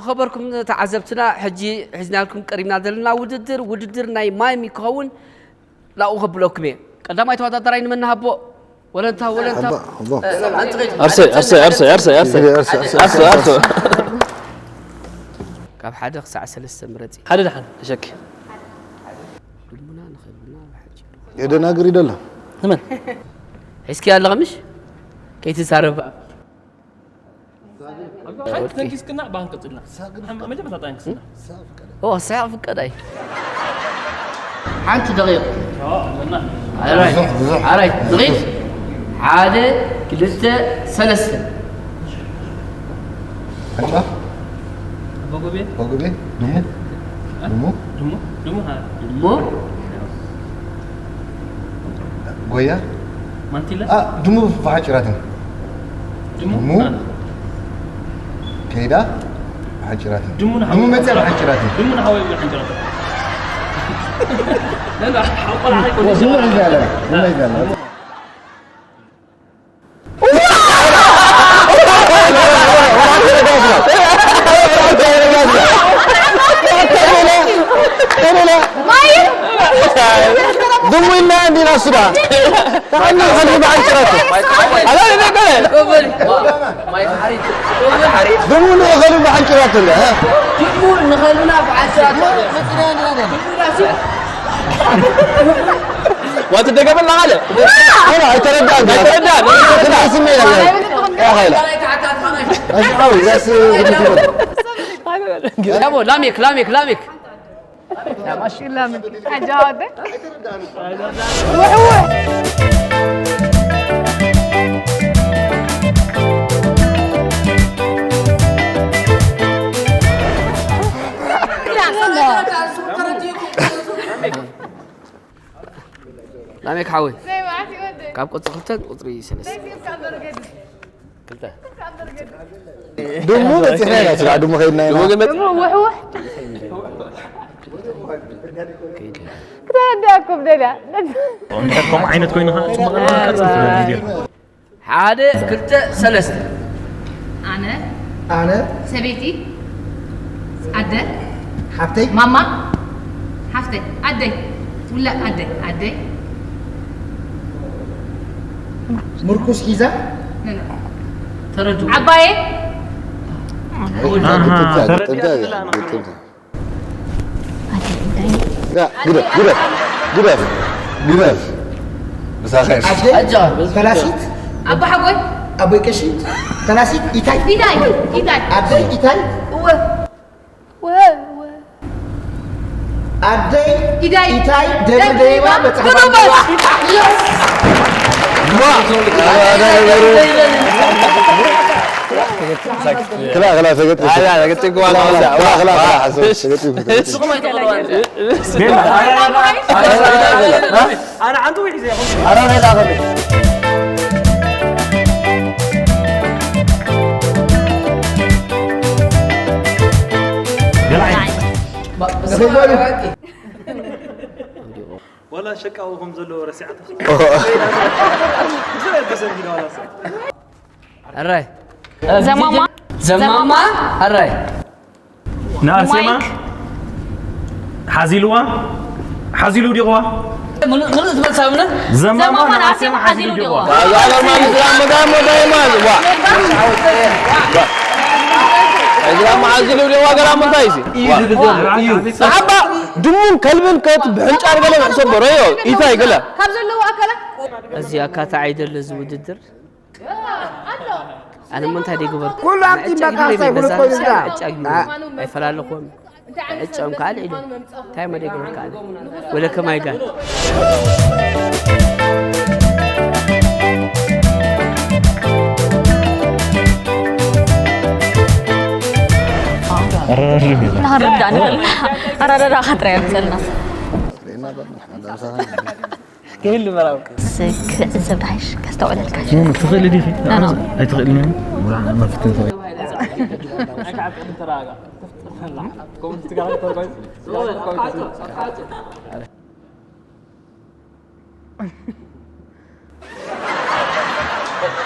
ዝኸበርኩም ተዓዘብትና፣ ሕጂ ሒዝናልኩም ቀሪብና ዘለና ውድድር፣ ውድድር ናይ ማይም ክኸውን ላኡ ከብለኩም እየ። ቀዳማይ ተወዳዳራይ ንመን ንሃቦ? ወለንታ፣ ወለንታ። ኣባ፣ ኣባ። እ፣ ኣንተ ኸይድ። ኣርሰ፣ ኣርሰ፣ ኣርሰ፣ ኣርሰ፣ ኣርሰ። ኣርሰ፣ ኣርሰ። ኣርሰ፣ ኣርሰ። ካብ ሓደ ክሳዕ ሰለስተ ምረጺ። ሓደ ደሓን፣ ተሸኪ። ድሙና ንኸብና ብሓጺሩ። የደናግር ይደላ። ንመን? ሒዝኪ ኣለኻ ምሽ? ከይትዛረባ። ሓንቲ ተንኪስክና፣ ብኣን ቀጽልና። ሓም-፣ መጀመርታ ተንኪስና። ኦ፣ ሳቅ ፍቀዳይ። ሓንቲ ደቂቕ። ኦ፣ ኣለና። ኣራይ፣ ብዙሕ፣ ብዙሕ። ኣራይ፣ ንኺድ። ሓደ፣ ክልተ፣ ሰለስተ። ኣንጫ? በጎቤ? በጎቤ? ድሙ? እ? ድሙ? ድሙ? ድሙ፣ ሃ። ድሙ? ጎያ? ማንቲለ? ኣ፣ ድሙ ብሓንጭራትን። ድሙ? ድሙ? ኣ። ከይዳ ብሓንጭራትን። ድሙ ንሓው-፣ ድሙ መጽያ ብሓንጭራትን። ድሙ ንሓው ይብል ሓንጭራትን። لا، لا، ሓው ቆልዓ ኣይኮነን። ድሙ ሒዛ ኣላ፣ ድሙ ሒዛ ኣላ። ድሙ ኢልና እንዲና ሱዳ። ተቐኒ ኸሊ ብዓንጭራቱ። ኣላ፣ ኣላ፣ ኣላ። ድሙ ንኸሊ ብዓንጭራቱ። ድሙ ንኸሉና ብዓንጭራቱ። ዋት ደገበና ቃለ? لا، ኣይተረዳእን። ኣይተረዳእን። ስሜት ኣለ። ያ ኸይላ። እሺ፣ ሓው፣ ዛስ ግድግድ። ያቦ፣ ላሜክ፣ ላሜክ፣ ላሜክ። لا، ماشي، لا، من حاجة هذا. وح، وح. لا، لا. ላሜክ ሓወይ፣ ዘይባዕት ይወደይ። ካብ ቁጽሪ ክልተ ቁጽሪ ሰለስተ። ዘይሲብካ በርገዲ። ክልተ። ድሙ በጺሕና ኢና፣ ስጋዕ ድሙ ከይድና ኢና። ድሙ ግን በጺ- ድሙ ውሕውሕ። ክተረዳእኩም ደልያ። እንድሕር ከምኡ ዓይነት ኮይኑ ኸዓ ጽቡቕ ኣለና፣ ቀጽል ትብል ቪድዮ። ሓደ፣ ክልተ፣ ሰለስተ። ኣነ። ኣነ። ሰበይቲ። ኣደ። ሓፍተይ። ማማ። ሓፍተይ። ኣደይ። ውላድ ኣደይ። ኣደይ። ምርኩስ ሒዛ። ኖ፣ ኖ። ተረዱ። ዓባየ። ግጥምታ፣ ግጥምታ፣ ግጥምታ። ያ፣ ግደፍ፣ ግደፍ፣ ግደፍ፣ ግደፍ። ምሳኻ ይርስ-፣ ኣደ ኣጃ። ፈላሲት። ኣባ ሓጎይ። ኣቦይ ቀሺ። ፈላሲት ኢታይ። ኢታይ፣ ኢታይ። ኣደ ኢታይ። እወ። ወ-፣ ወ-። ኣደይ ኢታይ። ኢታይ ደብረ ደይባ ደይባ በጻሕባ። በጻሕባ። ዋ! ክላ፣ ክላ፣ ተገጢ። ኣያ፣ ተገጢ፣ ክላ፣ ክላ፣ ክላ፣ ክላ፣ ክላ፣ ተገጢ። ንስኹም ኣይትቕልዋ። ኣነ ሓንቲ ውሒዘ ይኹን። ኣረ፣ ናይ ላኸለይ። ገላዓይ። ወላ ሸቃዊ ከም ዘለዎ ረሲዓታ። ብዘይ ተሰንጊዳ ዋላ ሰብ። ኣራይ። ዘማማ። ዘማማ። ኣራይ። ንኣርሴማ ማይክ። ሓዚልዋ። ሓዚሉ ዲቕዋ። ምሉ-፣ ምሉእ ትመልሳ ምነ? ዘማማ ዘማማ ንኣርሴማ ንኣርሴማ ሓዚሉ ሓዚሉ ዲቕዋ። ዲቕዋ። ዋ፣ ዋ፣ ዋ፣ ዋ፣ ዋ፣ ዋ። ዋ። እዛ መዓዝ ኢሉ ደዋ ገራ ምንታይ ሲ? እዩ ዝብል ዘሎ፣ እዩ። ጸሓባ ድሙን ከልብን ከት ብሕንጫር ገለ ሕሰቦ ረዮ፣ ኢታይ ገለ። ካብ ዘለዎ ኣካላት እዚ ኣካታ ኣይደለ እዚ ውድድር። ኣሎ። ኣነ ሞ እንታይ ደይገበርኩ? ኩሉ ኣብቲ ዕጫ ግቢ በቃ ሳይ ዘይበዛ ፍሉጥ ኮይኑ ምሳሌ እዛ። ዕጫ ግቢ ኣ- ኣይፈላለኹም። ዕጫ እምካ ኣለ ኢሉ። እንታይ ሞ ደይገበርካ ኣነ? ወለ ከማይ ጋር። ኣረዳድኣ ንኽእል። ኣረዳድኣኻ ጥራይ ኣምፀልና። ክህሉ መራው። ስክ-፣ ሰብ ዳሕሽ ከስተውዕለልካ። ትኽእሊ ዲኺ? ኖ፣ ኖ። ኣይትኽእልን እያ። ወላ መፍትን ትኽእል።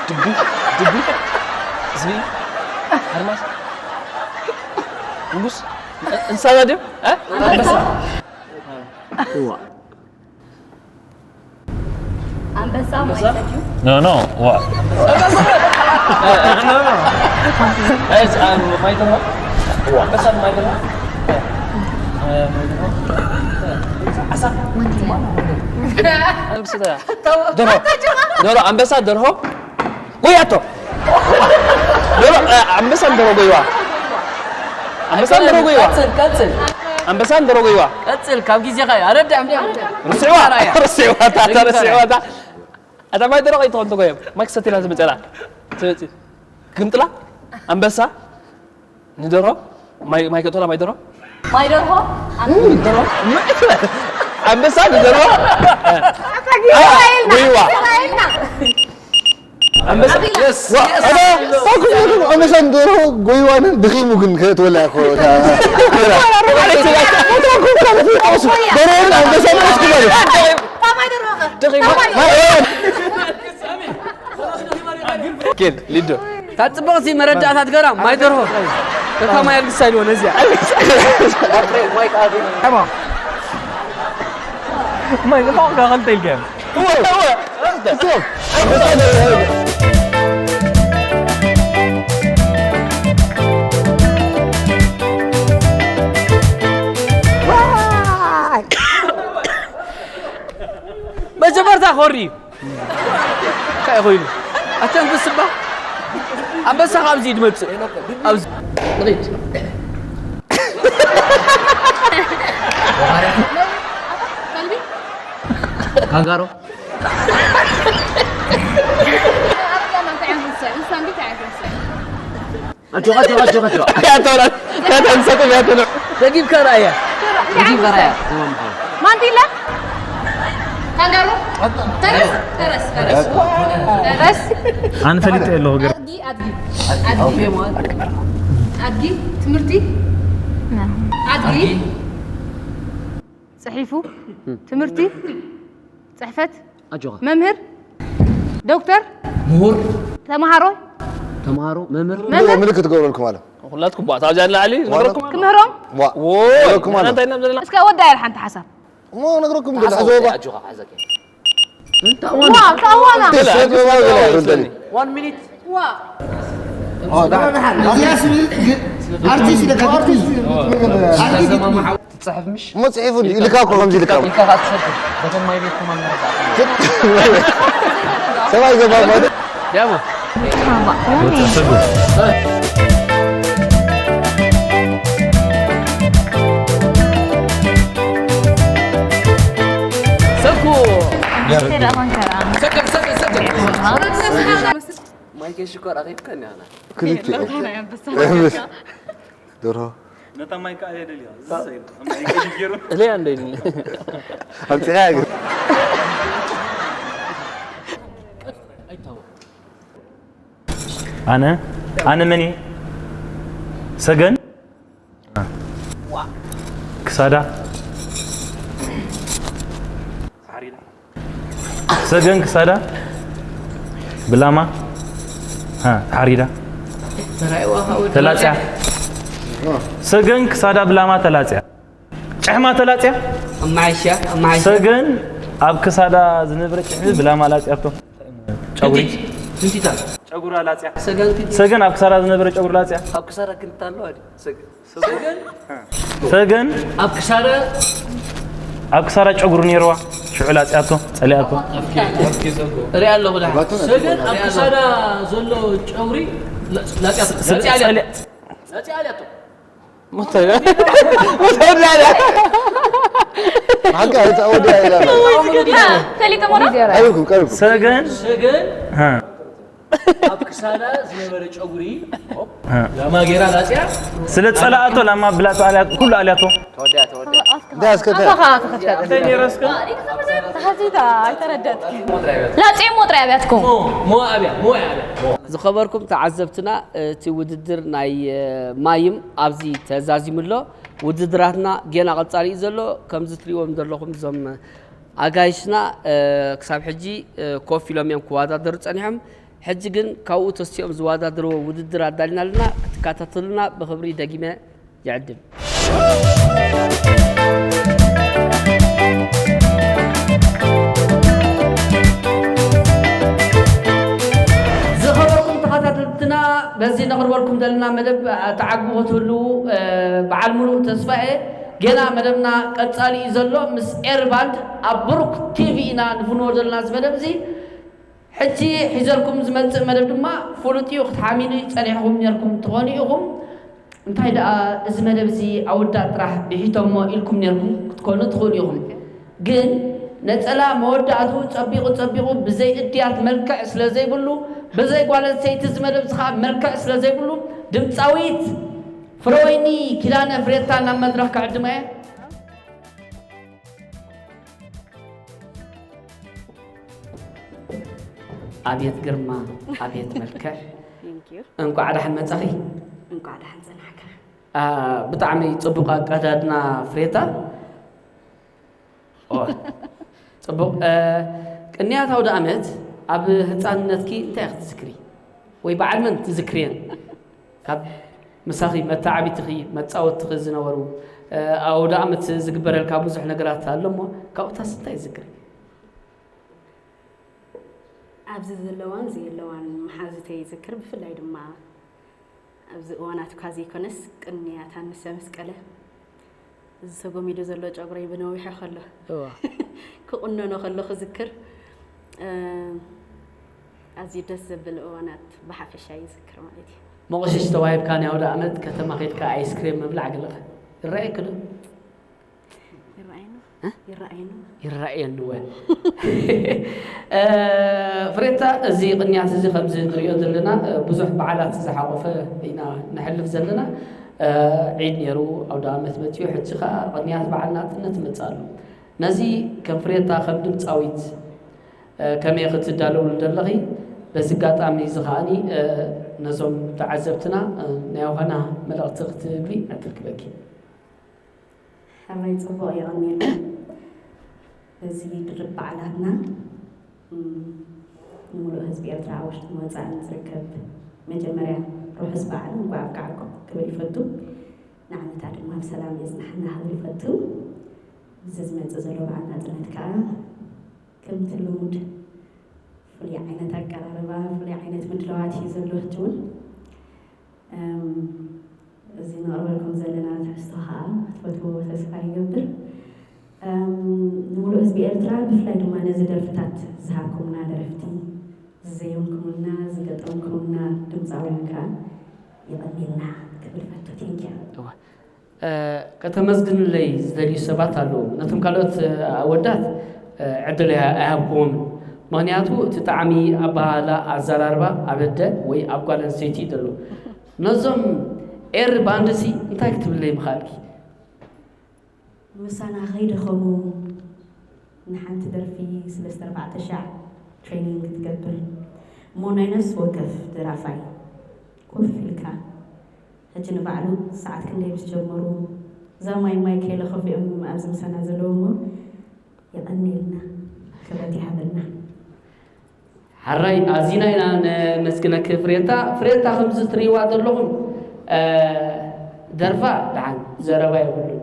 ድቡ፣ ድቡ፣ ዝብኢ፣ ሓርማዝ። ንጉስ እንስሳታት ድዮም? እ? ኣንበሳ። እዋ። ኣንበሳ ማይ ሰትዩ። No, no, ዋ። No, no. Guys, um, ማይ ደርሆ? ኣንበሳ ማይ ደርሆ? ዓሳ? ደርሆ። ደርሆ፣ ኣንበሳ ደርሆ። ጎያቶ። ደሮ፣ እ፣ ኣንበሳን ደሮ ጎይዋ። ኣንበሳን ደሮ ጎይዋ። ቀጽል፣ ቀጽል። ኣንበሳን ደሮ ጎይዋ። ቀጽል፣ ካብ ግዜኻ እዩ። ኣረድእ፣ ኣረድእ። ርስዕዋ፣ ርስዕዋ፣ እታ፣ እታ ርስዕዋ፣ እታ። ኣታ ማይ ደሮ ከይትኾን ተጎዮም። ማይ ክሰትላ ዝመጸላ። ትመጽእ። ግምጥላ፣ ኣንበሳ፣ ንደርሆ ማይ፣ ማይ ከእቶላ ማይ ደርሆ። ማይ ደርሆ? ኣንተ ደርሆ? ኣንበሳ ንደርሆ? ኣታ ጊዜ አ፣ ራኤልና። ወይዋ። ራኤልና። ኣንበሳ። ኣቢላ። የስ፣ ዋ፣ የስ። ኣታ፣ ታኩስ ይኹን ኣንበሳን ደርሆ ጎይዋንን ድኺሙ ግን ከእትወላ እኮ እታ። ደርሆን ኣንበሳን ወስኩ በሉ። ታማይ ደርሆ ኸ? ድኺሙ። ታማይ። ማይ፣ ኬድ፣ ሊዶ። እታ ጽብቕቲ መረዳእታ ትገራ፣ ማይ ደርሆ። እታ ማይ ኣልግሳ ኢልዎ ነዚኣ። ማይ፣ እታ ዋጋ ክልተ ኢልካዮም። እወ፣ እወ። መጀመርታ ኮሪ። እንታይ ኮይኑ? ኣታ ኣንበስባ? ኣንበሳ ካብዚ ድመጽእ። ኣብዚ። ንኺድ። ካንጋሮ። ኣጆኻ፣ ኣጆኻ፣ ኣጆኻ፣ ኣጆኻ። ኣያ ተውራት፣ ኣያ ተንሰጥ፣ ኣያ ተንዕ። ደጊምካ ርኣያ። ደጊምካ ርኣያ። ማንቲለ? ካንጋሮ? ፈረስ? ፈረስ፣ ፈረስ። ፈረስ? ኣነ ፈሊጠ ኣለኹ፣ ገር- ኣድጊ፣ ኣድጊ። ኣድጊ። ኣድጊ። ትምህርቲ? ኣድጊ። ኣድጊ። ጽሒፉ? ትምህርቲ? ጽሕፈት? ኣጆኻ። መምህር? ዶክተር? ምሁር? ተምሃሮ? ተምሃሮ? መምህር? መምህር? ምልክት ትገብረልኩም ኣሎ። ኩላትኩም ቧ-፣ ኣብዚኣ ንላዕሊ ዋና ዝነበረኩም? ክምህሮም? ዋ። ዎይ፣ ዝነበረኩም ኣሎ። ንሕና እንታይ ኢና ዘለና? እስከ ወዳእያ ሓንቲ ሓሳብ። እሞ ነግረኩም እንደ ሓሳብ ሕዞ ባ። ኣጆኻ፣ ሓዘከ። ዋ፣ ታዋና። ተሰብ ባ ገለ ይብልተኒ። One minute. ዋ። ኦ፣ ዳ-፣ እዚኣ ስብል ግን ኣርቲስት ኢለ ካብ ኣርቲስት። ኣርቲስት። ትጽሕፍ ምሽ? እሞ ጽሒፉ ኢልካ እኮ ከምዚ ኢልካ። ኢልካ ክትሰግር። በተን ማይ ቤት ከማን መረዳእካ። ሰብኣይ ዘባባ። ያሞ። ሰኩ። ሰግር፣ ሰግር፣ ሰግር። ማይከል ሽኮር ኣኺብከኒ ኣና። ክልተ። ደርሆ። ነታ ማይ ከዓ የደልያ። እዛ ሰይድ። ማይ ከሽገሩ። እለያ እንደ እኔ። ኣምጺኻ ያግር። ኣነ፣ ኣነ መን እየ? ሰገን? ክሳዳ? ሰገን ክሳዳ ብላማ፣ ሃ፣ ተሓሪዳ። ተላጽያ። ሰገን ክሳዳ ብላማ ተላጽያ። ጭሕማ ተላጽያ። ኣማሓይሻ፣ ኣማሓይሻ። ሰገን ኣብ ክሳዳ ዝነበረ ጭሕሚ ብላማ ላጽያቶ። ጨጉሪ። ክንቲት፣ ክንቲታ። ጨጉራ ላጽያ። ሰገን ክንቲት። ሰገን ኣብ ክሳዳ ዝነበረ ጨጉሪ ላጽያ። ኣብ ክሳዳ ክንቲት ኣለዋ ድዩ? ሰገን። ሰገን? ሰገን ኣብ ክሳዳ ኣብ ክሳዳ ጨጉሪ ነይርዋ። ሽዑ ላጽያቶ፣ ጸሊኣቶ። ሪኣ ኣለኹ ደሓን። ሰገን ኣብ ክሳዳ ዘሎ ጨጉሪ ላጽያቶ። ላጽያ ኣልያቶ። ላጽያ ኣልያቶ። ሓቂ ኣይተወድያ ኢላ። ፈሊጠ ሞራ? ቀሪብኩም፣ ቀሪብኩም። ሰገን ሰገን ሃ። ኣብ ክሳዳ ዝነበረ ጨጉሪ ሃ። ላማ ጌራ ላጽያ። ስለ ጸላኣቶ ላማ ብላጽ ኣልያት፣ ኩሉ ኣልያቶ። ተወድያ፣ ተወድያ። እንታይ ኣስከተ? ኣፋኻ ተኸፍታ። እንታይ ነይረስከ? ተኸዚታ ኣይተረደትኪ። ላጽየ ሞ ጥራይ ኣብያትኩም። ሞ፣ ሞ ኣብያ፣ ሞ ኣብያ፣ ሞ። ዝኸበርኩም ተዓዘብትና፣ እቲ ውድድር ናይ፣ እ፣ ማይም ኣብዚ ተዛዚሙ ኣሎ። ውድድራትና ጌና ቀጻሊ እዩ ዘሎ። ከምዚ ትሪእዎም ዘለኹም እዞም ኣጋይሽና፣ እ፣ ክሳብ ሕጂ፣ እ፣ ኮፍ ኢሎም እዮም ክወዳደሩ ጸኒሖም። ሕጂ ግን ካብኡ ተሲኦም ዝወዳደርዎ ውድድር ኣዳሊና ኣለና። ክትከታተሉና ብኽብሪ ደጊመ ይዕድም። ዝኸበርኩም ተኸታተልትና፣ በዚ ነቕርበልኩም ዘለና መደብ ተዓግቡ ክትህልዉ በዓል ሙሉእ ተስፋ እየ። ገና መደብና ቀጻሊ እዩ ዘሎ። ምስ ኤሪ ባንድ ኣብ ብሩክ ቲቪ ኢና ንፍንዎ ዘለና እዚ መደብ እዚ። ሕጂ ሒዘልኩም ዝመጽእ መደብ ድማ ፍሉጥ እዩ። ክትሓሚሉ ጸኒሕኹም ነርኩም ትኾኑ ኢኹም። እንታይ ደኣ እዚ መደብ እዚ ኣወዳት ጥራሕ ብሒቶሞ ኢልኩም ነርኩም ክትኮኑ ትኽእሉ ኢኹም። ግን ነጸላ መወዳእቱ ጸቢቑ ጸቢቑ ብዘይ እድያት መልክዕ ስለ ዘይብሉ፣ ብዘይ ጓል ኣንስተይቲ እዚ መደብ እዚ ኸኣ መልክዕ ስለ ዘይብሉ፣ ድምጻዊት ፍረወይኒ ኪዳነ ፍሬታ ናብ መድረኽ ክዕድማ እየ። ኣብየት ግርማ፣ ኣብየት መልክዕ። Thank you። እንቋዕ ደሓን መጻኺ። እንቋዕ ደሓን ጸናሕካ። አ፣ ብጣዕሚ ጽቡቕ ኣቀዳድና ፍሬታ። ኦ፣ ጽቡቕ። እ፣ ቅንያት ኣውደ ኣመት ኣብ ህጻንነትኪ እንታይ ኢኺ ትዝክሪ? ወይ በዓል መን ትዝክርየን? ካብ ምሳኺ መተዓቢትኺ፣ መጻወትትኺ ዝነበሩ፣ እ፣ ኣውደ ኣመት ዝግበረልካ ብዙሕ ነገራት ኣሎ እሞ፣ ካብኡታስ እንታይ ትዝክሪ? ኣብዚ ዘለዋን ዘየለዋን መሓዙተይ ይዝክር። ብፍላይ ድማ ኣብዚ እዋናት እኳ ዘይኮነስ፣ ቅንያት ኣንሰ መስቀለ፣ እዚ ተጎሚዱ ዘሎ ጨጉረይ ብነዊሑ ከሎ እዋ። ክቑነኖ ከሎ ክዝክር፣ እ፣ ኣዝዩ ደስ ዘብል እዋናት ብሓፈሻ ይዝክር ማለት እዩ። መቑሽሽ ተዋሂብካ ናይ ኣውደ ኣመት ከተማ ኸይድካ ኣይስክሬም ምብላዕ ገለኸ ይረኣየኪ ዶ? ይረኣየኒ። እ? ይረኣየኒ። ይረኣየኒ ወ። እ፣ ፍሬታ፣ እዚ ቅንያት እዚ ከምዚ ንሪኦ ዘለና፣ እ፣ ብዙሕ በዓላት ዝሓቖፈ ኢና ነሕልፍ ዘለና። እ፣ ዒድ ነይሩ፣ ኣውደ ኣመት መጺኡ፣ ሕጂ ኸኣ ቅንያት በዓል ናጽነት ይመጽእ ኣሎ። ነዚ ከም ፍሬታ፣ ከም ድምጻዊት፣ እ፣ ከመይ ክትዳለውሉ ዘለኺ? በዚ ኣጋጣሚ እዚ ኸኣኒ፣ እ፣ ነዞም ተዓዘብትና፣ እ፣ ናይ ዮሃና መልእኽቲ ክትህቢ ዕድል ክበኪ። ሕራይ ጽቡቕ የቐንየልና። በዚ ድርብ በዓላትና፣ እም፣ ንምሉእ ህዝቢ ኤርትራ ኣብ ውሽጥን ወጻእን ዝርከብ መጀመርያ ርሑስ በዓል እንቋዕ ኣብቅዓኩም ክብል ይፈቱ። ንዓመታ ድማ ብሰላም የጽንሓና ክብል ይፈቱ። እዚ ዝመጽእ ዘሎ በዓል ናጽነት ከኣ ከምቲ ልሙድ ፍሉይ ዓይነት ኣቀራርባ፣ ፍሉይ ዓይነት ምድላዋት እዩ ዘሎ ሕጂ እውን። እም፣ እዚ ነቕርበልኩም ዘለና ትሕዝቶ ኸኣ ክትፈትዎ ተስፋ ይገብር። እም፣ ንምሉእ ህዝቢ ኤርትራ፣ ብፍላይ ድማ ነዚ ደርፍታት ዝሃብኩምና ደረፍቲ፣ ዝዘየምኩምልና፣ ዝገጠምኩምልና ድምጻውያን ከኣ የቐንየልና ክብል ፈቱ። ቴንኪዩ። እዋ። እ፣ ከተመስግንለይ ዝደልዩ ሰባት ኣለዉ። ነቶም ካልኦት፣ እ፣ ኣወዳት፣ እ፣ ዕድል ኣይ-፣ ኣይሃብክዎምን። ምኽንያቱ እቲ ጣዕሚ፣ ኣበሃህላ፣ ኣዘራርባ ኣብ ኣደ ወይ ኣብ ጓል ኣንስተይቲ እዩ ዘሎ። ነዞም ኤሪ ባንድሲ እንታይ ክትብለይ ምኻልኪ? ምሳና ከይደኸሙ ንሓንቲ ደርፊ ሰለስተ ኣርባዕተ ሻዕ ትሬኒንግ ክትገብር እሞ ናይ ነፍሲ ወከፍ ደራፋይ ኮፍ ኢልካ ሕጂ ንባዕሉ ሰዓት ክንደይ ምስ ጀመሩ እዛ ማይ ማይ ከይለኸፉ እዮም ኣብዚ ምሳና ዘለዉ እሞ የቐንየልና፣ ክብረት ይሃበልና። ሓራይ ኣዚና ኢና ነመስግነኪ ፍሬታ። ፍሬታ ከምዚ ትርእይዋ ዘለኹም፣ እ፣ ደርፋ ደሓን ዘረባ የብሉን።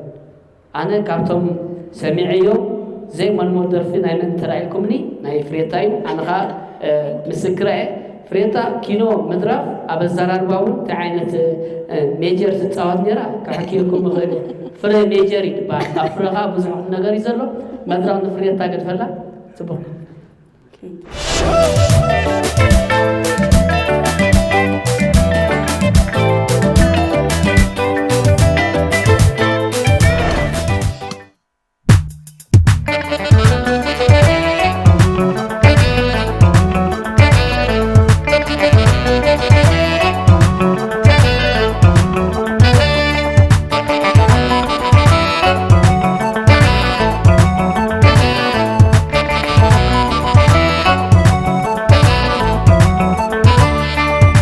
ኣነ ካብቶም ሰሚዐዮም ዘይመልሞ ደርፊ ናይ መን እንተ ኢልኩምኒ ናይ ፍሬታ እዩ። ኣነ ኸኣ፣ እ፣ ምስክራ እየ። ፍሬታ ኪኖ ምድራፍ ኣብ ኣዘራርባ እውን እንታይ ዓይነት፣ እ፣ ሜጀር ትጻወት ነይራ ክሕክየኩም እኽእል እየ። ፍረ ሜጀር እዩ ዝበሃል። ኣብ ፍረ ኸኣ ብዙሕ ነገር እዩ ዘሎ። መድረኽ ንፍሬታ ገድፈላ። ጽቡቕ።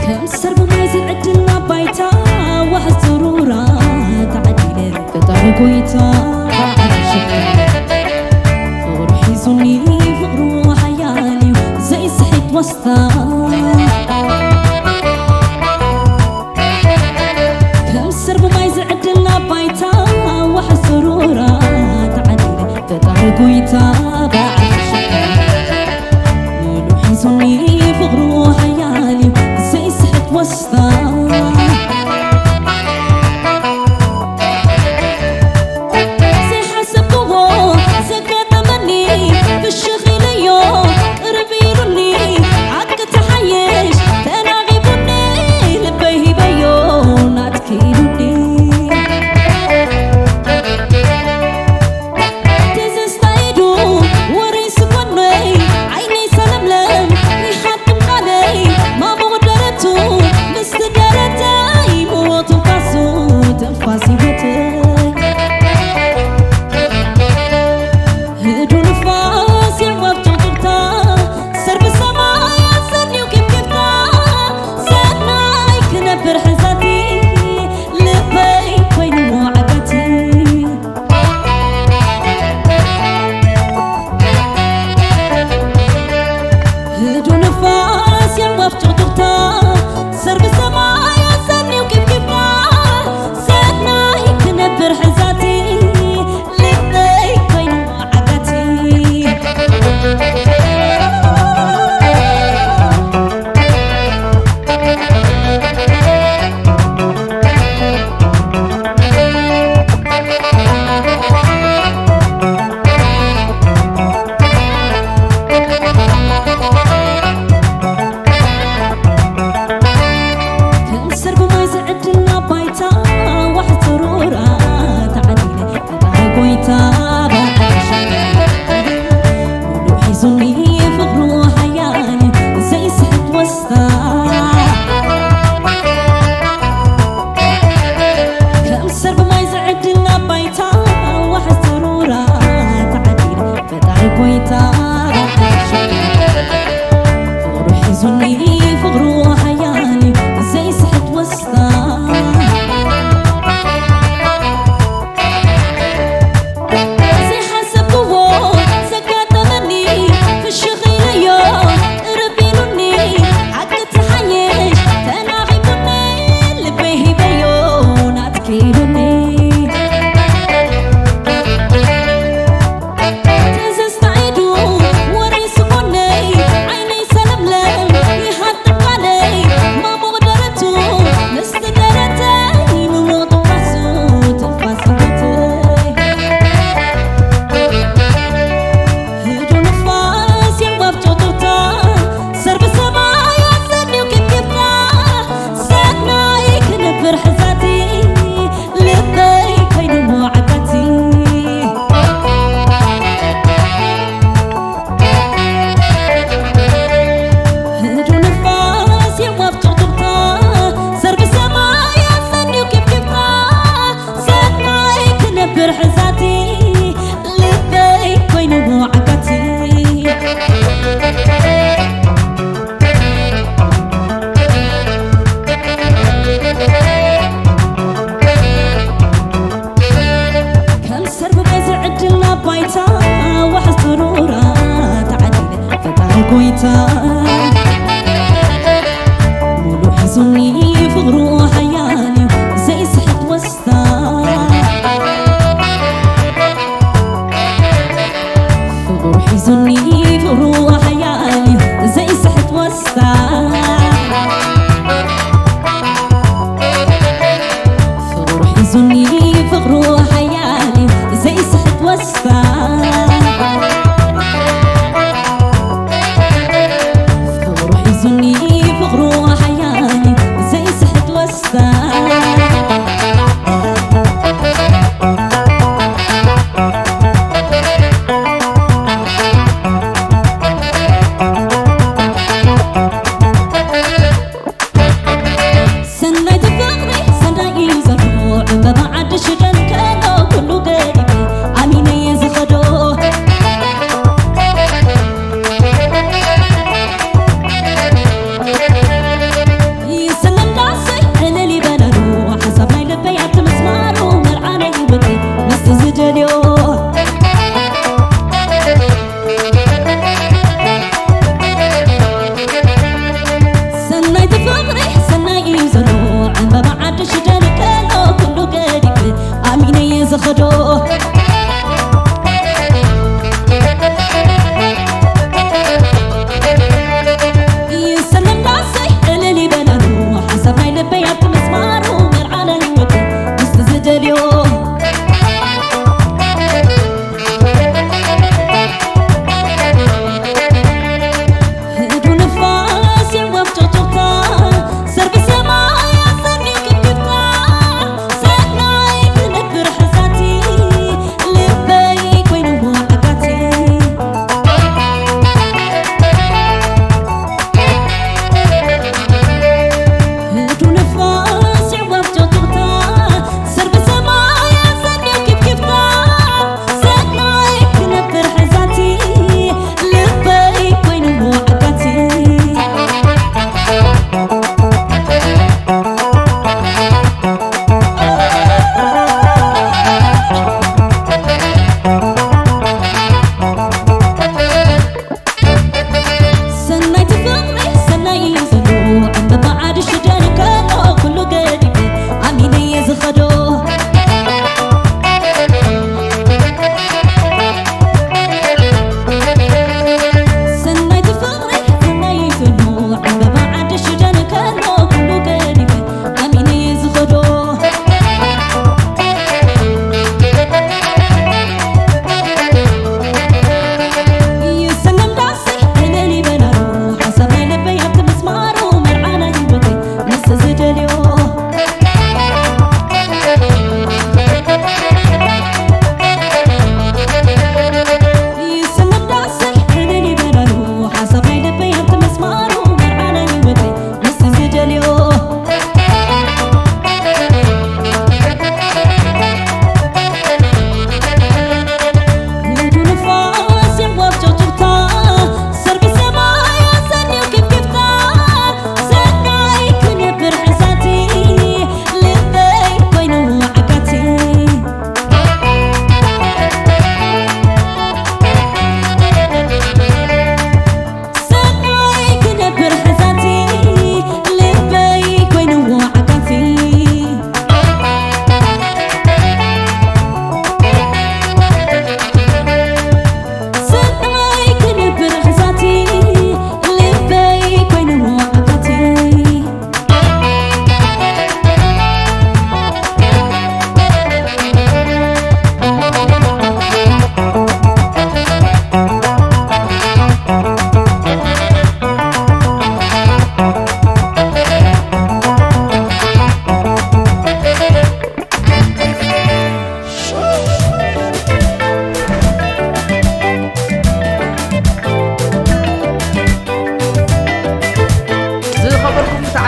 ከም ሰርጉ ማይ ዝዕድና ባይታ ዋሕዝ ዙሩራ ተዓዲለ ፈጣሪ ጎይታ ፍቕሩ ሒዙኒ ፍቕሩ ሓያል እዩ ዘይስሒት ዋስታ ከም ሰርጉ ማይ ዝዕድና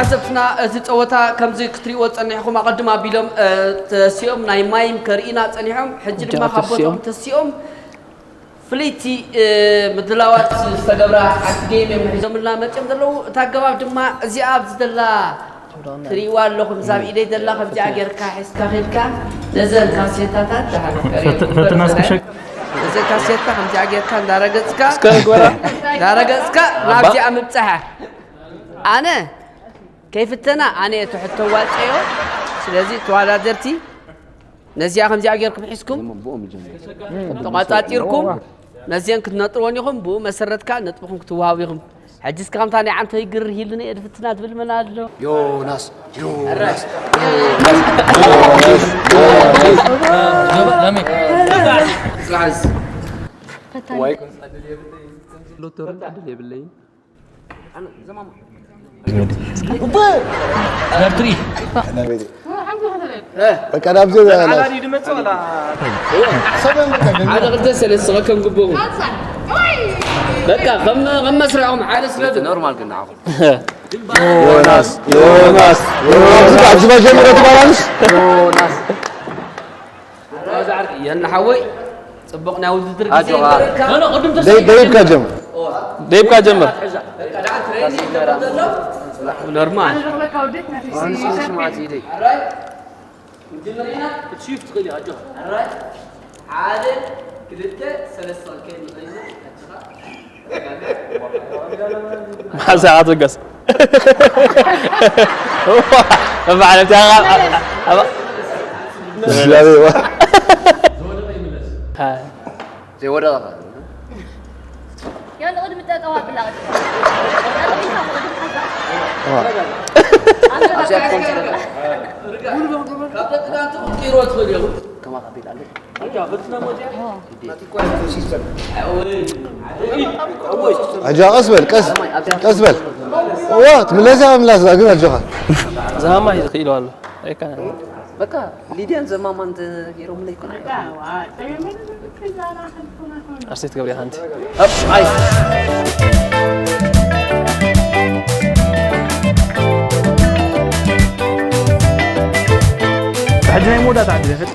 ተዓዘብትና፣ እዚ ጸወታ ከምዚ ክትሪእዎ ጸኒሕኩም፣ ኣቐድም ኣቢሎም፣ እ፣ ተሲኦም ናይ ማይም ከርእዩና ጸኒሖም። ሕጂ ድማ ካብ ቦታኦም ተሲኦም ፍልይቲ፣ እ፣ ምድላዋት ዝተገብራ ሓንቲ ጌም እዮም ሒዞምልና መጺኦም ዘለዉ። እታ ኣገባብ ድማ እዚኣ ኣብዚ ዘላ ትሪእዋ ኣለኹም። እዛ ኣብ ኢደይ ዘላ ከምዚኣ ጌርካ ሒዝካ ኸይድካ ነዘን ካሴታታት ደሓን ፈት-፣ ፈትና እስኪ ሸክ። ነዘን ካሴታ ከምዚኣ ጌርካ እንዳረገጽካ፣ እስከ ግበራ። እንዳረገጽካ ናብዚኣ ምብጻሕ። ኣነ ከይፍተና ኣነ እየ እቲ ሕቶ ዋፀዮ። ስለዚ ተወዳደርቲ ነዚኣ ከምዚኣ ጌርኩም ሒዝኩም ተቋጻጺርኩም ነዚአን ክትነጥርወን ኢኹም። ብኡ መሰረት ከኣ ነጥብኹም ክትወሃቡ ኢኹም። ሕጂ እስከ ከምታ ናይ ዓንተይ ግርህ ኢሉኒ እየ ድፍትና ትብል መን ኣሎ? ዮናስ፣ ዮናስ፣ ዮናስ። ጽናሕ። ዋይ። ሎተሪ ዕድል የብለይን። በቃ ናብዚ ሓደ ክልተ ሰለስተ ከም ግቡእ። በቃ ከም፣ ከም መስርዕኹም ሓደ ስለ ኖርማል ግን ንዓኹም። ዮናስ፣ ዮናስ፣ ዮናስ። ኣብዚ ጀምሮ ትባላንስ? ዮናስ። የና ሓወይ፣ ጽቡቕ ናይ ውድድር ግዜ ኣጆኻ። ይግበረልካ። ኖ፣ ኖ፣ ቅድም ተስፋ ደይ-፣ ደይብካ ጀምር። ደይብካ ጀምር። ኖርማል። ኣራይ፣ ክንጅምር ኢና። ክትሽይፍ ትኽእል ኢኻ፣ ኣጆኻ። ኣራይ፣ ሓደ፣ ክልተ፣ ሰለስተ ክንከይድ ንኽእል ኢና። ኣጆኻ። መሓዛ ኣቶ ገስ። በዓል እቲ ኣቓ-፣ ኣቓ-፣ ስላቤዋ። ሃ። ዘይወደቐ ኸ? ያው ንቕድሚ ጠጠው ኣብላ። ጠጠው ኢልካ ንቕድሚ ሓዛ። ኣብዚኣ ኮንትሮል። ካብ ደቂ ጋንትኡ ክይሮ ትኽእል ኢኹም። ከማኻ ቤት ኣለ። ኣጆኻ ቀስ በል፣ ቀስ፣ ቀስ በል። እዋ፣ ትምለስ እያ፣ ምምላስ እያ፣ ግን ኣጆኻ። ዛማ ይኽኢሉ ኣሎ። ኣይከነን። በቃ ሊድያን ዘማማን ተገይሮምለይ እኮ። ኣርሴት ገብረ ሓንቲ። ኣይ። ሕጂ ናይ መወዳእታ ዕድል ይፈጥ።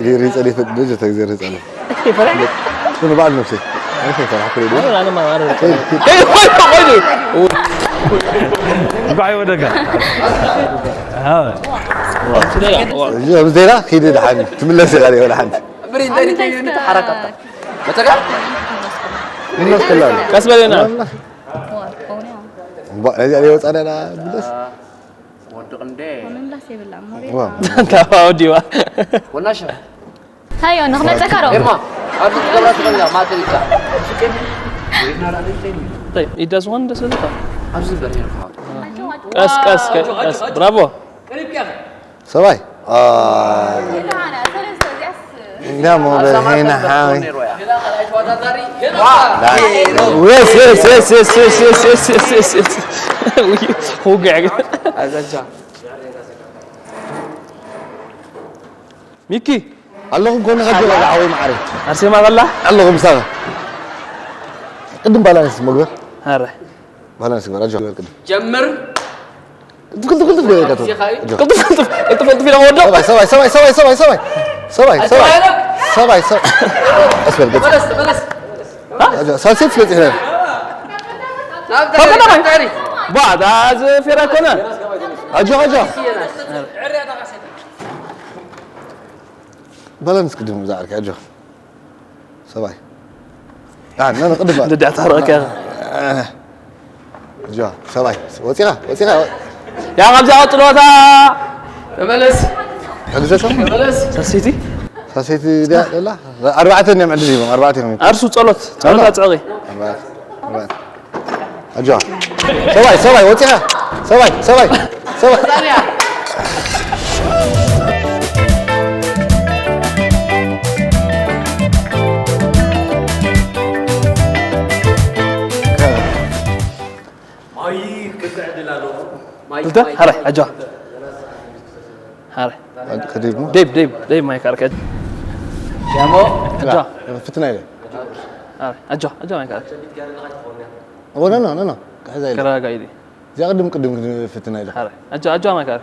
ሪ-፣ ሪጸ ሪፈጥ ደጀ ተግዘር ህጻን። ይፈራ? ኩሉ በዓል ነፍሰይ። ኣነ ከይፈራሕኩ ዶ? ኣነ፣ ኣነ ማ-፣ ኣነ። ከይ-፣ ከይ-፣ ቆይ፣ ቆይ፣ ቆይ። እንኳዕ ይወደጋ። ኣዎ። እዚ ኣብዚ ዜና ኪዲ ደሓን ትምለስ ኢኻ ወላ ሓንቲ። ብሪ እንታይ እንታይ ተሓራካታ? መተጋ? ምን መስከላ? ቀስ በለና። ዋ፣ ከውንያ። እምባ፣ ነዚኣ ዘይወጻና ኢና ብለስ። ወድቕ እንዴ? ምምላስ የብላን፣ ሞሬ። ዋ። እንታ ወዲዋ። ወናሸ። ሃዮ፣ ንኽመጸካ ዶ? ኤማ፣ ኣብዚ ትገብራ ትኽእላ፣ ማተሪካ። ጠይብ፣ ኢዳ ዝኾነ ደስ ዝብለካ። ኣብዚ በርሄር ክሓው። ቀስ፣ ቀስ፣ ቀስ፣ ብራቮ። ሰባይ። አ። እንዳ ሞበል ሄና ሓወይ። ዋ። የስ፣ የስ፣ የስ። ውግዕ ግን። ኣዛቻ። ሚኪ። ኣለኹም ጎንኻ ጀባ ዝዓወይ መዓረይ። ኣርሴማ ከላ? ኣለኹም ምሳኻ። ቅድም ባላንስ መግበር። ኣረ። ባላንስ ግበር፣ ኣጆኻ ግበር ቅድም። ጀምር። ቅልጥፍ፣ ቅልጥፍ፣ ቅልጥፍ፣ ግበር፣ ቅልጥፍ። ኣጆኻ። ቅልጥፍ፣ ቅልጥፍ፣ ቅልጥፍ፣ ቅልጥፍ ኢለ ክወድቕ። ሰባይ፣ ሰባይ፣ ሰባይ። ሰባይ፣ ኣጆኻ ሰባይ። ኢለ። ሰባይ፣ ሰባይ። ቀስ በል፣ ቀስ። ተመለስ፣ ተመለስ። ኣጆኻ፣ ሳልሴት ስለ ጽሒና። ናብ ፈቀደ ድሕሪ፣ ድሕሪ። ባ፣ ዳ፣ እዚ ፌራ ኮነ። ኣጆኻ፣ ኣጆኻ። ባላንስ ቅድም እዛ ዓርኪ፣ ኣጆኻ። ሰባይ። ዳ፣ ና፣ ና፣ ቅድም በል። ደዳ ታረቀ። ኣጆኻ፣ ሰባይ። ወጺኻ፣ ወጺኻ። ያ፣ ካብዚኣ ቀጽሎ፣ እታ። ተመለስ። ሕግዘ፣ ሰባይ። ተመለስ። ሳልሰይቲ? ሳልሰይቲ ድያ ደላ? ኣርባዕተ እዮም ዕድል ሂቦም፣ ኣርባዕተ እዮም። ኣርሱ ጸሎት፣ ጸሎት ኣላ። ኣጽዕቂ። ኣርባዕተ፣ ኣርባዕተ። ኣጆኻ። ሰባይ፣ ሰባይ፣ ወጺኻ። ሰባይ፣ ሰባይ፣ ሰባይ። ማይ ክልተ ዕድል ኣለዎ። ማይ፣ ክልተ? ማይ፣ ሓራይ፣ ማይ። ኣጆኻ። ሓራይ። ከዲድሞ? ደይብ፣ ደይብ፣ ደይብ ማይ ካርከ። ያሞ። ኣጆኻ። ፍትና ኢለ። ሓራይ፣ ኣጆኻ፣ ኣጆኻ ማይ ካርከ። ኦ፣ ኖ፣ ኖ፣ ኖ፣ ኖ። ክሕዛ ኢለ። ከረጋጋ ኢለ። እዚኣ ቅድም ቅድም ክንፍትና ኢለ። ኣረ፣ ኣጆ፣ ኣጆ፣ ኣማካሪ።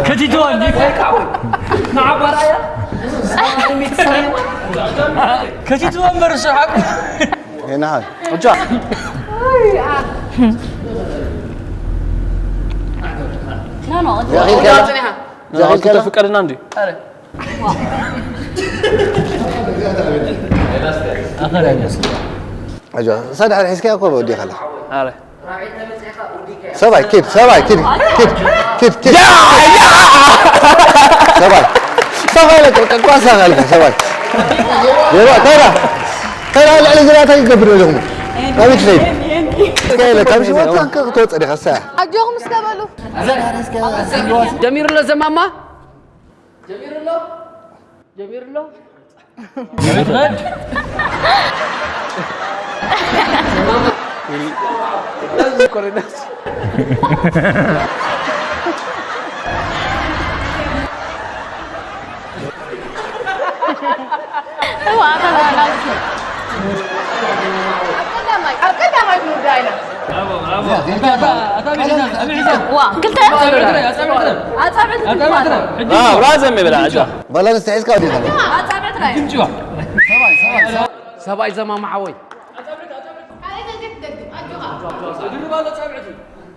ከቲትወን፣ ከቲትወን በርሱ ሓቁ። ይናሃል። ኣጆ። ኖ፣ ኖ፣ እዚኣ ኺድ ከላ። እዚኣ ኺድ ከላ። ፍቀድና እንዲ። ኣረ። ኣጆ፣ ሳድሓ ሒዝካያ እኮ ወዲኻ ኣለኻ። ኣረ። ሰባይ፣ ኪድ፣ ሰባይ፣ ኪድ፣ ኪድ፣ ኪድ፣ ኪድ። ሰባይ። ሰባይ ለቀ፣ ቀቋ ሰባይ ለቀ፣ ሰባይ። ዜሮ፣ ተራ። ተራ ልዕሊ ዜሮ እንታይ ይገብር ኣለኹም? ኣቤት ለይ። እስከ ኢለ፣ ካብ ሽወታ ክትወፅእ ዲኻ፣ እሳ። ኣጆኹም እስከ በሉ። ጀሚሩ ኣሎ ዘማማ? ጀሚሩ ኣሎ? ጀሚሩ ኣሎ? እዋ፣ ኣታ፣ ኣታ፣ ኣታ። ኣብ ቀዳማይ፣ ኣብ ቀዳማይ ክንውዳእ ኢና። ዋ፣ ክልተ። ኣጻብዕቲ ኣጻብዕቲ ትበሃል። ኣጻብዕቲ ትበሃል። ኣጻብዕቲ ትበሃል። ኣጻብዕቲ ትበሃል። ኣጻብዕቲ ትበሃል። ባላንስ ተሒዝካ ወዲኻ። ኣጻብዕቲ ትበሃል። ሰብኣይ ዘማማ ሓወይ።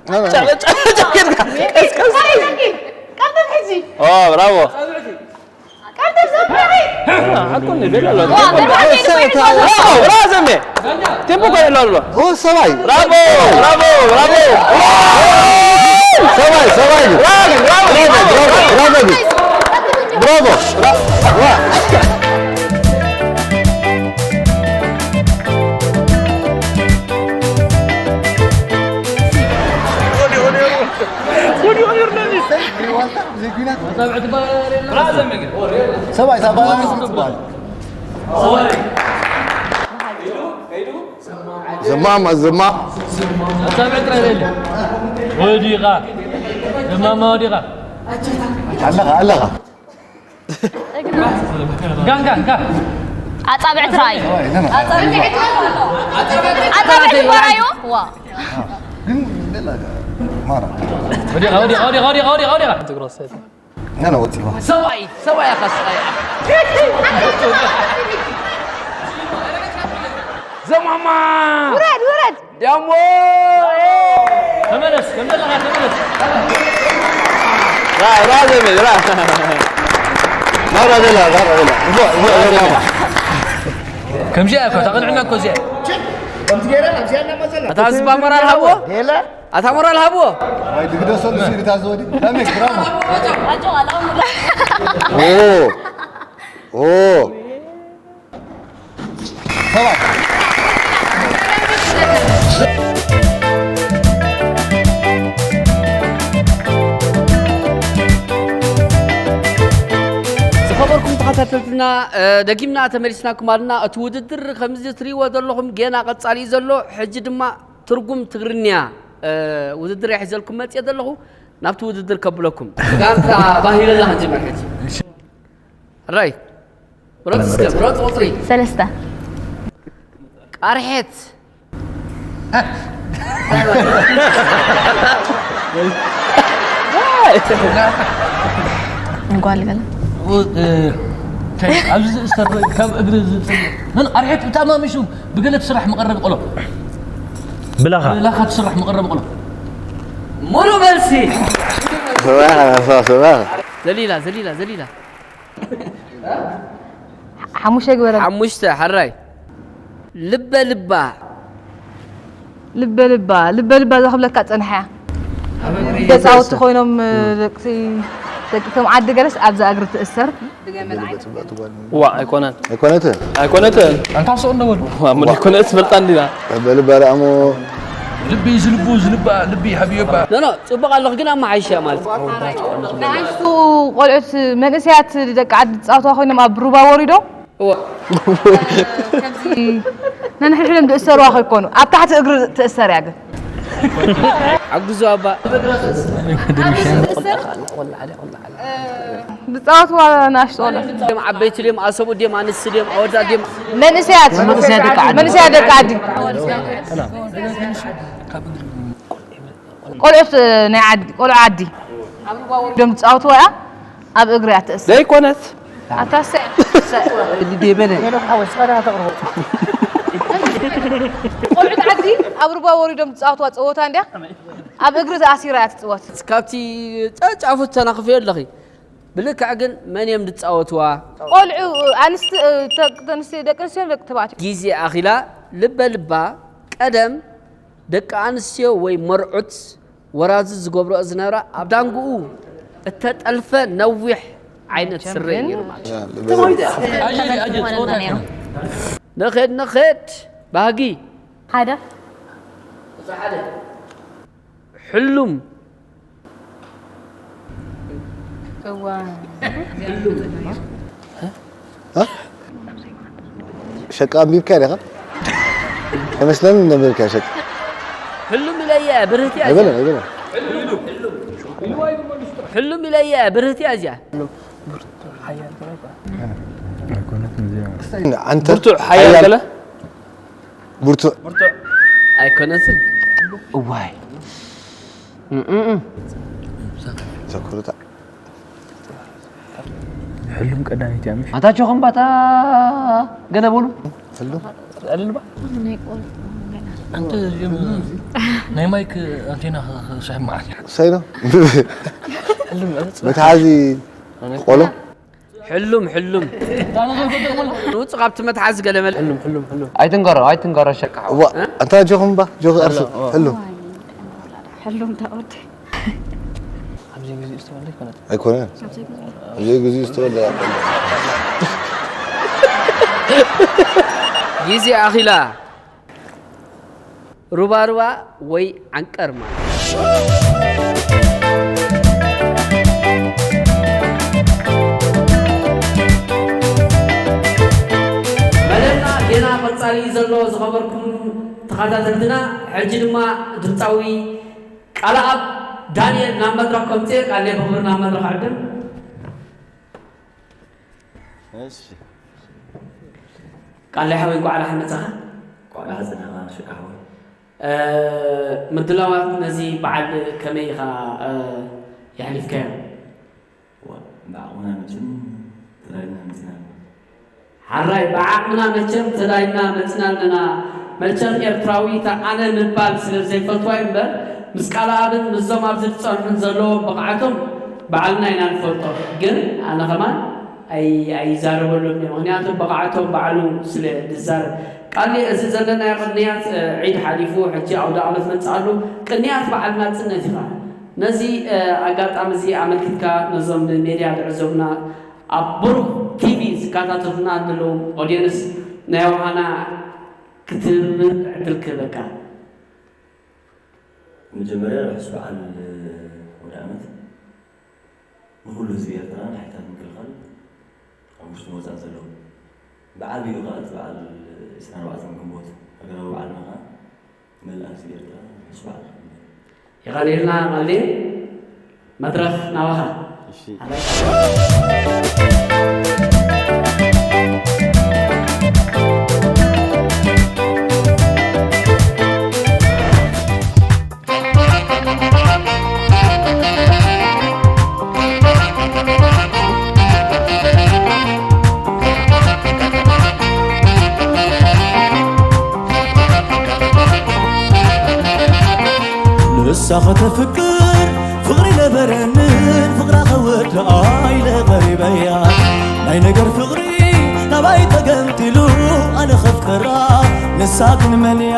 ኣረ፣ ጨ-፣ ጨ-፣ ጨ-፣ ጌርካ። ቀስ፣ ቀስ። ቀጥል ሕጂ። ኦ፣ ብራቮ። ቀጥል ዘማሪ። ሓቁ እንዴ፣ ቤላ ኣሎ። ዋ፣ ቴምፖ፣ ቴምፖ፣ ቴምፖ እኮ የለው ኣሎ። ኦ፣ ሰብኣይ። ብራቮ፣ ብራቮ፣ ብራቮ። ሰብኣይ፣ ሰብኣይ። ብራቮ፣ ብራቮ፣ ብራቮ፣ ብራቮ። ብራቮ። ዋ። ሰብኣይ፣ ሰብኣይ፣ ሰብኣይ። ዘማማ፣ ዘማ-፣ ወዲኻ። ዘማማ ወዲኻ። ኣለኻ፣ ኣለኻ። ጋን፣ ጋን፣ ጋን። ኣጻብዕቲ ራእዩ። ኣጻብዕቲ ራእዩ። ዋ። ግን፣ ማራ። ወዲኻ፣ ወዲኻ፣ ወዲኻ፣ ወዲኻ፣ ወዲኻ፣ ወዲኻ። ገና ወፂዋ። ሰብኣይ፣ ሰብኣይ ኢኻ ስቓይ። ዘማማ! ውረድ፣ ውረድ! ዳሞ! ተመለስ፣ ከም ዘለኻ ተመለስ። ራ፣ ራ ዘመድ፣ ራ። ናብራ ዘላ፣ ናብራ ዘላ። እሞ፣ እሞ፣ እሞ፣ ናብራ። ከምዚኣ እኮ፣ ተቐንዕና እኮ እዚኣ። ከምዚ ገይራ፣ ኣብዚኣ እናመዘና። ኣታ ዝባ ሞራል ሃብዎ? የለ። ኣታ ሞራል ሃብዎ። ወይ ድግደሰሉ ሲሪታ ዘወዲ። ዳሜ፣ ብራቮ። ኦ። ኦ። ሰብኣይ። ዝኸበርኩም ተኸታተልትና፣ እ፣ ደጊምና ተመሊስናኩም ኣለና። እቲ ውድድር ከምዚ ትሪእዎ ዘለኹም ጌና ቀጻሊ እዩ ዘሎ። ሕጂ ድማ ትርጉም ትግርኛ፣ እ፣ ውድድር እየ ሒዘልኩም መጽየ ዘለኹ። ናብቲ ውድድር ከብለኩም። ጋንታ ባህይለላ ክንጅምር ሕጂ። ሕራይ። ምረጽ እስከ፣ ምረጽ ቁጽሪ። ሰለስተ። ቃርሐት። እንኳን ልበላ። እ፣ እንታይ፣ ኣብዚ ዝእሰር ካብ እግሪ ዝጽ-፣ መን ቃርሐት ብጣዕሚ ኣሚሹ ብገለ ትስራሕ መቐረቢ ቆሎ። ብላኻ። ብላኻ ትስራሕ መቐረቢ ቆሎ። ሙሉ መልሲ። ሰባኻ፣ ሰባኻ። ዘሊላ፣ ዘሊላ፣ ዘሊላ። ሓሙሽተ ግበረ። ሓሙሽተ፣ ሕራይ። ልበ ልባ። ልበ ልባ፣ ልበ ልባ እዛ ክብለካ ጸንሐ። ገጻውቲ ኮይኖም፣ ደቂ፣ ደቂ እቶም ዓዲ ገለስ ኣብዛ እግሪ ትእሰር። ዋ፣ ኣይኮነን። ኣይኮነትን። ኣይኮነትን። ኣንታ ሰው እንደበሉ። ዋ፣ ምን ኣይኮነት ትፈልጣ እንዲና። ልበ ልባ ደኣ እሞ። ልቢ ዝልቡ ዝልባ፣ ልቢ ሓቢዮባ። ኖ፣ ኖ፣ ጽቡቕ ኣለኹ ግን ኣመሓይሽያ ማለት እዩ። ንኣሽቱ ቆልዑት መንእሰያት ደቂ ዓዲ ዝጻወትዋ ኮይኖም ኣብ ሩባ ወሪዶም እወ። ከምዚ ነንሕድሕዶም ዝእሰሩዋ ከይኮኑ፣ ኣብ ታሕቲ እግሪ ትእሰር እያ ግን። ሓግዙ ኣባ። ዝፃወትዋ ናሽጦ ቆልዑ ድም ዓበይቲ ድም ኣሰቡ ድም ኣንስቲ ድም ኣወዳት ድም መንእሰያት መንእሰያት ደቂ ዓዲ ቆልዑት ናይ ዓዲ ቆልዑ ዓዲ ዶም ዝፃወትዋ እያ ኣብ እግሪ እያ ትእሰር ዘይኮነት ኣታሰ ቆልዑት ዓዲ ኣብ ሩባ ወሪዶም ዝፃወትዋ ፀወታ እንድያ ኣብ እግሪ ተኣሲራ እያ ትፅወት ካብቲ ጫፉ ተናኽፍዮ ኣለኺ ብልክዕ ግን መን እዮም ዝፃወትዋ ቆልዑ ኣንስቲ ተንስቲ ደቂ ኣንስትዮ ደቂ ተባዕትዮ ግዜ ኣኺላ ልበ ልባ ቀደም ደቂ ኣንስትዮ ወይ መርዑት ወራዙ ዝገብረኦ ዝነበራ ኣብ ዳንግኡ እተጠልፈ ነዊሕ ዓይነት ስረ እዩ ነይሩ ማለት እዩ። ተማዊተ እያ። ኣጀ- ኣጀ- ፀወታ ኣይኮነን። ንኸድ ንኸድ ባህጊ ሓደ ሕሉም ሸቃ ኣንቢብካ ዲኻ? ኣይመስለንን ነንበብካ ሸቃ። ሕሉም ኢለያ ብርህቲ እያ ኣይበለን እዚኣ። ኣይበለን። ሕሉም ኢለያ ብርህቲ እያ እዚኣ። ኣንተ ብርቱዕ ሓያል ገለ ብርቱዕ ኣይኮነትን። እዋይ ዘኩርታ ሕሉም ቀዳሚት እያ ምሽ ኣታቸው ከምባታ ገለ በሉ ሕሉም ኣንተ ናይ ማይክ ኣንቴና ክስሕብ መዓት ሰይኖ መትሓዚ ቆሎ ሕሉም ሕሉም ውፅ ካብቲ መትሓዚ ገለ መለ ኣይትንገሮ ኣይትንገሮ ሸቃ እዋ ኣንታ ጆኹም ባ ጆኹ ኣርሱ ሕሉም ሕሉም ተወደ ኣብዚ ግዜ ዝተወልደ ይኮነት ኣይኮነን ኣብ ዘይግዚኡ ዝተወልደ ግዜ ኣኺላ ሩባሩባ ወይ ዓንቀር ማለት መደብና ጌና ቀፃሊ ዘሎ ዝኸበርኩም ተኸታተልትና ሕጂ ድማ ድምፃዊ ቃልኣብ ዳንኤል ናብ መድረኽ ከምፅእ ቃልየ ብኽብሪ ናብ መድረኽ ዕድም እሺ ቃልየ ሓወይ እንኳዕ ደሓን መፃኻ ቋዳ ዝናማ ሽቃ ሓወይ ምድላዋት ነዚ በዓል ከመይ ኢኻ የሕሊፍካዮ ብዓቕምና መቸም ተዳይና መፅና ሓራይ ብዓቕምና መቸም ተዳይና መፅና ኣለና መቸም ኤርትራዊ ኣነ ምባል ስለ ዘይፈትዋ እምበር ምስ ቃልኣብን ምስዞም ኣብዚ ዝፀንሑን ዘለዎም ብቕዓቶም ባዕልና ኢና ንፈልጦ ግን ኣነ ከማን ኣይዛረበሉን እየ ምክንያቱ ብቕዓቶም ባዕሉ ስለ ዝዛረብ ቃሊ እዚ ዘለናዮ ቅንያት ዒድ ሓሊፉ ሕጂ ኣውደ ዓመት መፅእ ኣሎ ቅንያት በዓል ናፅነት ኢኻ ነዚ ኣጋጣሚ እዚ ኣመልኪትካ ነዞም ብሜድያ ዝዕዘቡና ኣብ ብሩኽ ቲቪ ዝከታተሉና ዘለዉ ኦድየንስ ናይ ውሃና ክትብል ዕድል ክህበካ መጀመርያ ርሑስ በዓል ወደ ዓመት ንኹሉ ህዝቢ ኤርትራ ንሓይታት ምክልኻል ኣብ ውሽጢ ወፃእ ዘለዉ ብዓብዩ ከዓ እቲ በዓል ዕስራን ኣርባዕተን ግንቦት ሃገራዊ በዓልና ከዓ መላእ ህዝቢ ኤርትራ ርሑስ በዓል የቐንየልና ቃሌ መድረኽ ናባኻ ንሳ ከተፍቅር ፍቕሪ ነበረንን ፍቕራ ከወድኣ ኢለ ቀሪበያ ናይ ነገር ፍቕሪ ናባይ ተገንጢሉ ኣነ ከፍቅራ ንሳ ግን መን እያ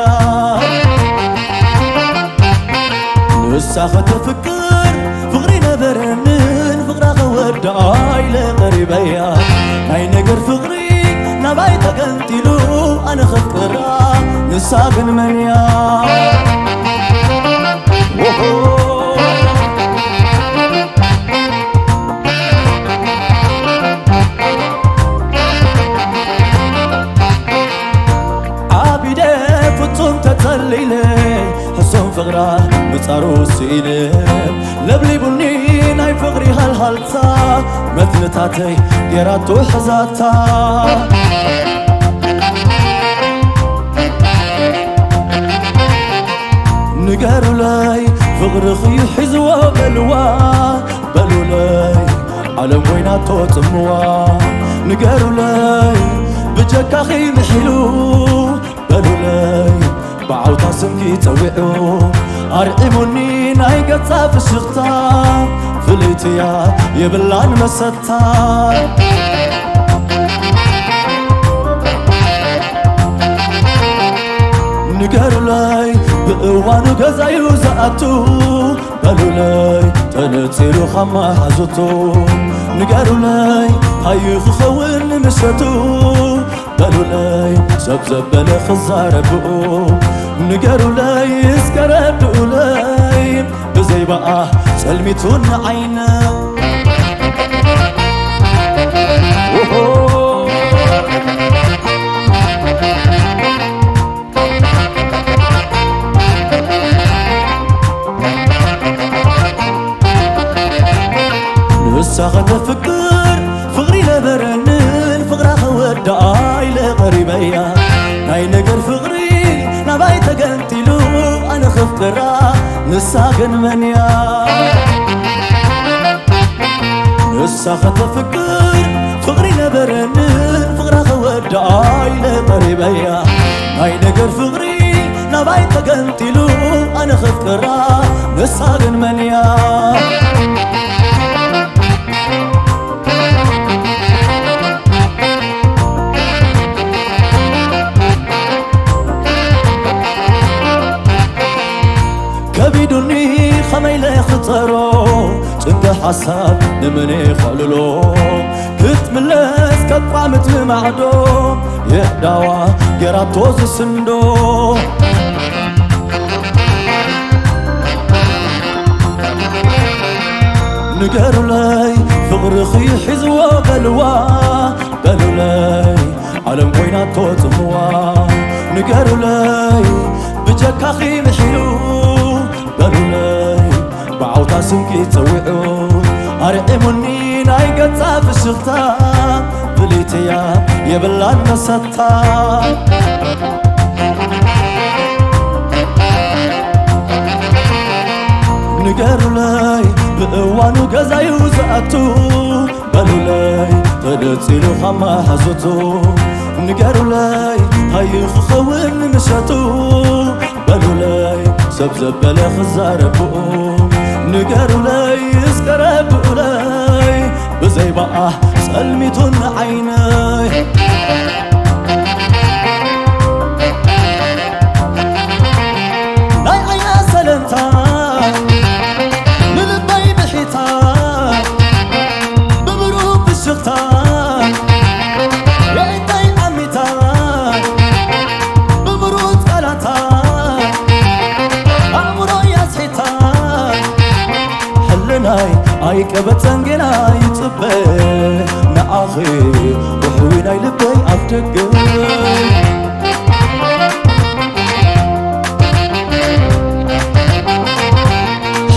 ንሳ ከተፍቅር ፍቕሪ ነበረንን ፍቕራ ከወድኣ ኢለ ቀሪበያ ናይ ነገር ፍቕሪ ናባይ ተገንጢሉ ኣነ ከፍቅራ ንሳ ግን መን እያ ዓቢደ ፍጹም ተተ ጸሊለ ሕሱም ፍቕራ ምጻሩ ስኢነ ለብሊቡኒ ናይ ፍቕሪ ሃልሃልታ መትንታተይ ጌራቶ ሕዛታ ንገሩለይ ፍቕርኺ ሒዝዎ በልዋ በሉለይ ዓለም ኮይናቶ ጽምዋ ንገሩለይ ብጀካኺ ምሒሉ በሉለይ ብዓውታ ስምኪ ጸዊዑ ኣርዒሙኒ ናይ ገጻ ፍሽኽታ ፍልይትያ የብላን መሰታ ንገሩለይ ብእዋኑ ገዛዩ ዝኣቱ በሉለይ ተነጺሉ ካብ መሓዙቱ ንገሩለይ ታዩ ክኸውን ንምሸቱ በሉለይ ሰብ ዘበለ ክዛረብኡ ንገሩለይ እስከ ረድኡለይ ብዘይ በኣ ጸልሚቱ ንዓይነ ንሳ ከተፍቅር ፍቕሪ ነበረንን ፍቕራ ከወድኣ ኢለ ቀሪበያ ናይ ነገር ፍቕሪ ናባይ ተገንጢሉ ኣነ ከፍቅራ ንሳ ግን መንያ ንሳ ከተፍቅር ፍቕሪ ነበረንን ፍቕራ ከወድኣ ኢለ ቀሪበያ ናይ ነገር ፍቕሪ ናባይ ተገንጢሉ ኣነ ከፍቅራ ንሳ ግን መንያ ከቢዱኒ ኸመይ ኢለ ክጸሮ ጽንተ ሓሳብ ንምኔ ኸዕልሎ ክትምለስ ከቋምት ንማዕዶ የእዳዋ ጌራቶ ዝስንዶ ንገሩለይ ፍቕርኺ ሒዝዎ በልዋ በሉለይ ዓለም ኮይናቶ ጽምዋ ንገሩለይ ብጀካኺ ምሒሉ በሉለይ ብዓውታ ስምኪ ጸዊዑ ኣርዒሙኒ ናይ ገጻ ፍሽኽታ ፍልይትያ የብላን መሰታ ንገሩለይ ብእዋኑ ገዛዩ ዝኣቱ በሉለይ ተነጺሉ ካብ መሓዙቱ ንገሩለይ ታዩ ክኸውን ንምሸቱ በሉለይ ሰብ ዘበለ ክዛረብኡ ንገሩለይ እስከ ረድኡለይ ብዘይ በኣ ጸልሚቱን ዓይነይ ናይ ዓይና ሰለምታ ንልበይ ብሒታ ብብሩህ ፍሽኽታ የእተይ ኣሚታ ብምሩጽ ቃላታ ኣእምሮይ ኣስሒታ ሕልናይ ኣይቀበጸን ጌና ይጽበ ንኣኺ ውሕዊ ናይ ልበይ ኣፍ ደገ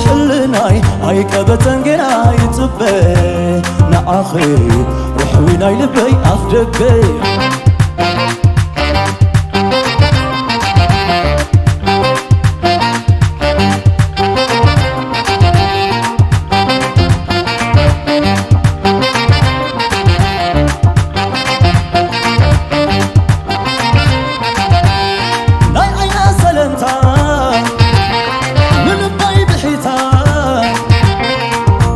ሕልናይ ኣይቀበጸን ጌና ይጽበ ንኣኺ ርሕዊ ናይ ልበይ ኣፍ ደገ ናይ ዓይና ሰለምታ ንልበይ ብሒታ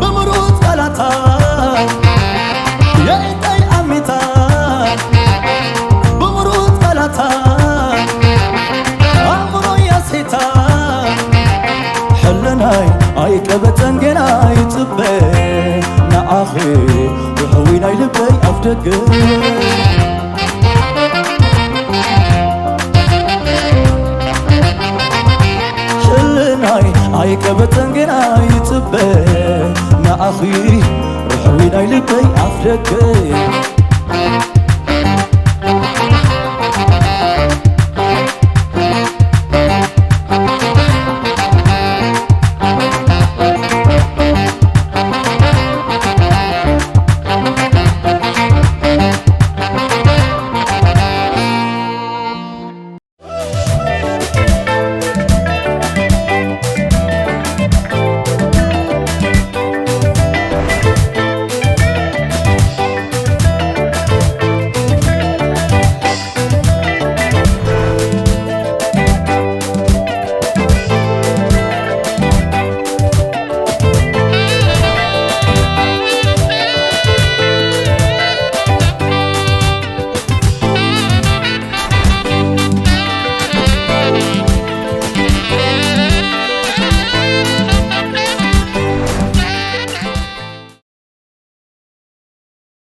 ብምሩጽ ቃላታ የእተይ ኣሚታ ብምሩጽ ቃላታ ኣእምሮይ ኣስሒታ ሕልናይ ኣይቀበጸን ጌና ይጽበ ንኣኺ ውሕዊ ናይ ልበይ ኣፍ ደገ ሕልናይ ኣይቀበጸን ጌና ይጽበ ንኣኺ ውሕዊ ናይ ልበይ ኣፍ ደገ